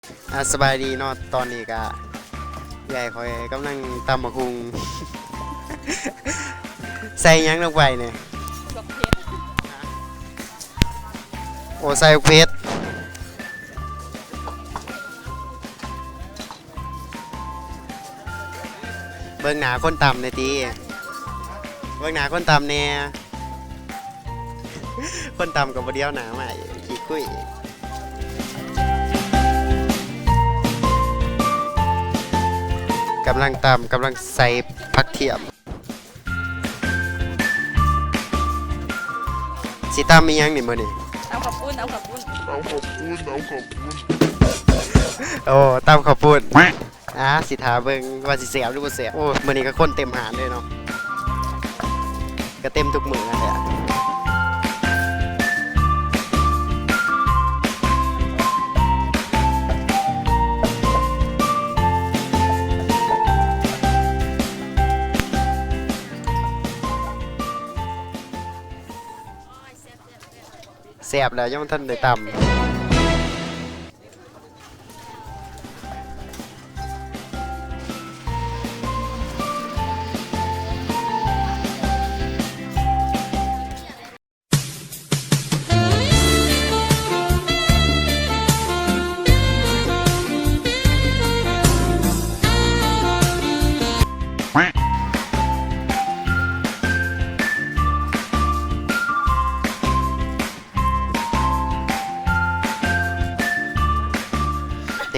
ອ່າ ສະບາຍດີເນາະ ຕອນນີ້ກະເອື້ອຍຂ້ອຍກຳລັງຕຳບັກຫຸ່ງ ໃສ່ຫຍັງລົງໄປນີ້? ບັກເຜັດ ໂອ້ ໃສ່ບັກເຜັດ. ເບິ່ງໜ້າຄົນຕຳແດ່ຕິ ເບິ່ງໜ້າຄົນຕຳແດ່ ຄົນຕຳກໍບໍ່ດຽວໜ້າມາອີກ ຂີ້ຄຸຍ. ກຳລັງຕຳ ກຳລັງໃສ່ຜັກທຽມ. ຊິຕຳອີ່ຫຍັງນີ້ມື້ນີ້? ຕຳເຂົ້າປຸ້ນ ຕຳເຂົ້າປຸ້ນ ຕຳເຂົ້າປຸ້ນ ຕຳເຂົ້າປຸ້ນ ໂອ້ ຕຳເຂົ້າປຸ້ນ. ອ່າ ຊິຖ້າເບິ່ງວ່າຊິແຊບຫຼືບໍ່ແຊບ. ໂອ້ ມື້ນີ້ກໍຄົນເຕັມຮ້ານເລີຍເນາະ ກໍເຕັມທຸກມື້ຫັ້ນແຫຼະ. ແຊບແລ້ວ ຍັງບໍ່ທັນໄດ້ຕຳ. ນີ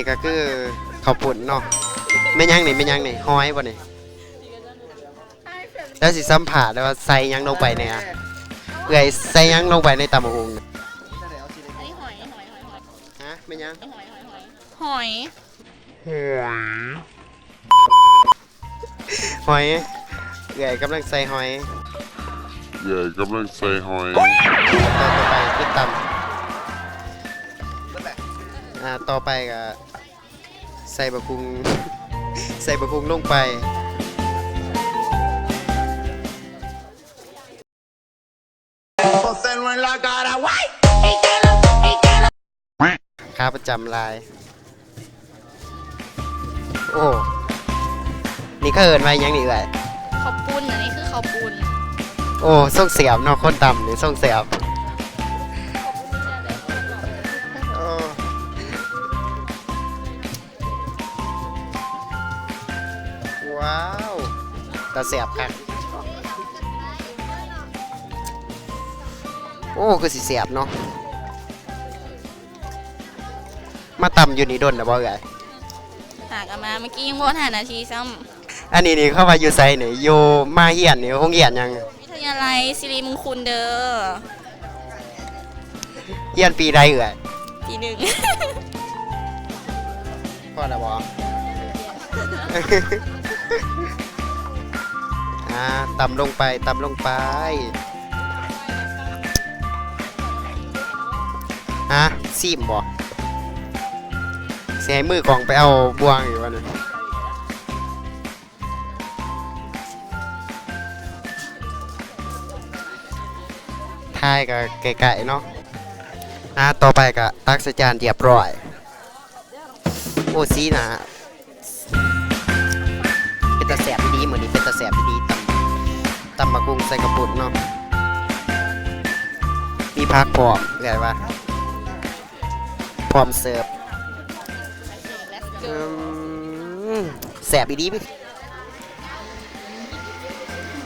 ້ກໍຄືເຂົ້າປຸ້ນເນາະ. ແມ່ນຫຍັງນີ້? ແມ່ນຫຍັງນີ້? ຫອຍບໍ່ນີ້? ແລ້ວຊິສຳພາດວ່າໃສ່ຫຍັງລົງໄປແດ່? ເອື້ອຍໃສ່ຫຍັງລົງໄປໃນຕຳບັກຫຸ່ງ? ອັນນີ້ຫອຍ ຫອຍ ຫອຍ ຫອຍ. ຮະ? ແມ່ນຫຍັງ? ຫອຍ ຫອຍ ຫອຍ ຫອຍ. ຫອຍ ເອື້ອຍກຳລັງໃສ່ຫອຍ ເອື້ອຍກຳລັງໃສ່ຫອຍ. ຕໍ່ໄປຕິດຕາມ ອ່າ ຕໍ່ໄປກໍໃສ່ບັກຫຸ່ງ ໃສ່ບັກຫຸ່ງລົງໄປ. ຂາປະຈຳຫຼາຍ. ໂອ້ ນີ້ເຂົາເອີ້ນວ່າຫຍັງນີ້ເອື້ອຍ? ເຂົ້າປຸ້ນ ອັນນີ້ຄືເຂົ້າປຸ້ນ. ໂອ້ ຊົງແຊບເນາະ ຄົນຕຳນີ້ຊົງແຊບ. ໂອ້ ວ້າວ ຕາແຊບຄັກ. ໂອ້ ຄືຊິແຊບເນາະ. ມາຕຳຢູ່ນີ້ດົນແລ້ວບໍ່ເອື້ອຍ? ຫາກໍມາ ເມື່ອກີ້ຍັງບໍ່ຮອດຫ້ານາທີຊ້ຳ. ອັນນີ້ນີ້ເຂົາວ່າຢູ່ໃສນີ້? ຢູ່ມະຫາຮຽນນີ້ ໂຮງຮຽນຫຍັງ? ວິທະຍາໄລສິລິມຸງຄຸນເດີ. ຮຽນປີໃດເອື້ອຍ? ປີໜຶ່ງ. ພໍແລ້ວບໍ່? ອ່າ ຕຳລົງໄປ ຕຳລົງໄປ. ຮະ? ຊີມບໍ່? ຊິໃຫ້ມືກ້ອງໄປເອົາບ່ວງອີກວະນີ້? ຖ່າຍກໍໃກ້ໆເນາະ. ອ່າ ຕໍ່ໄປກໍຕັກໃສ່ຈານຮຽບຮ້ອຍ. ໂອ້ ສີໜ້າ ເປັນຕາແຊບອີ່ຫຼີ ມື້ນີ້ເປັນຕາແຊບອີ່ຫຼີ. ຕຳ ຕຳບັກຫຸ່ງໃສ່ເຂົ້າປຸ້ນເນາະ ມີຜັກພ້ອມ ເອື້ອຍວ່າ ພ້ອມເສີບ. ອືມ ແຊບອີ່ຫຼີ.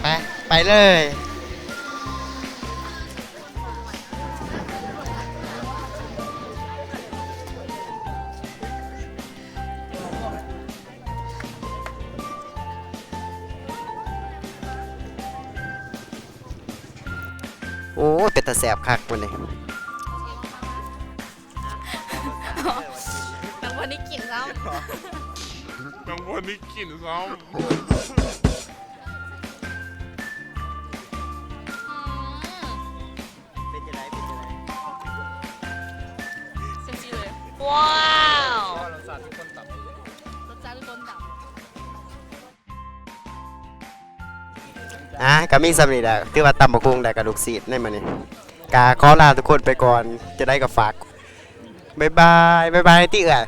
ໄປ ໄປເລີຍ. ໂອ້ຍ ເປັນຕາແຊບຄັກມື້ນີ້. ຍັງບໍ່ໄດ້ກິນຊ້ຳ ຍັງບໍ່ໄດ້ກິນຊ້ຳ. ອືມ ເປັນຈັ່ງໃດ ເປັນຈັ່ງໃດ? ຈັ່ງຊີ້ເລີຍ. ວ້າວ ລົດຊາດຄືຄົນຕຳ ລົດຊາດຄືຄົນຕຳ. ອ່າ ກໍມີສ່ຳນີ້ແຫຼະ ຖືວ່າຕຳບັກຫຸ່ງ ແລ້ວກໍລູກຊີ້ນໃນມື້ນີ້. ກໍຂໍລາທຸກຄົນໄປກ່ອນ ຈັ່ງໃດກໍຝາກ ບາຍບາຍ ບາຍບາຍຕິເອື້ອຍ.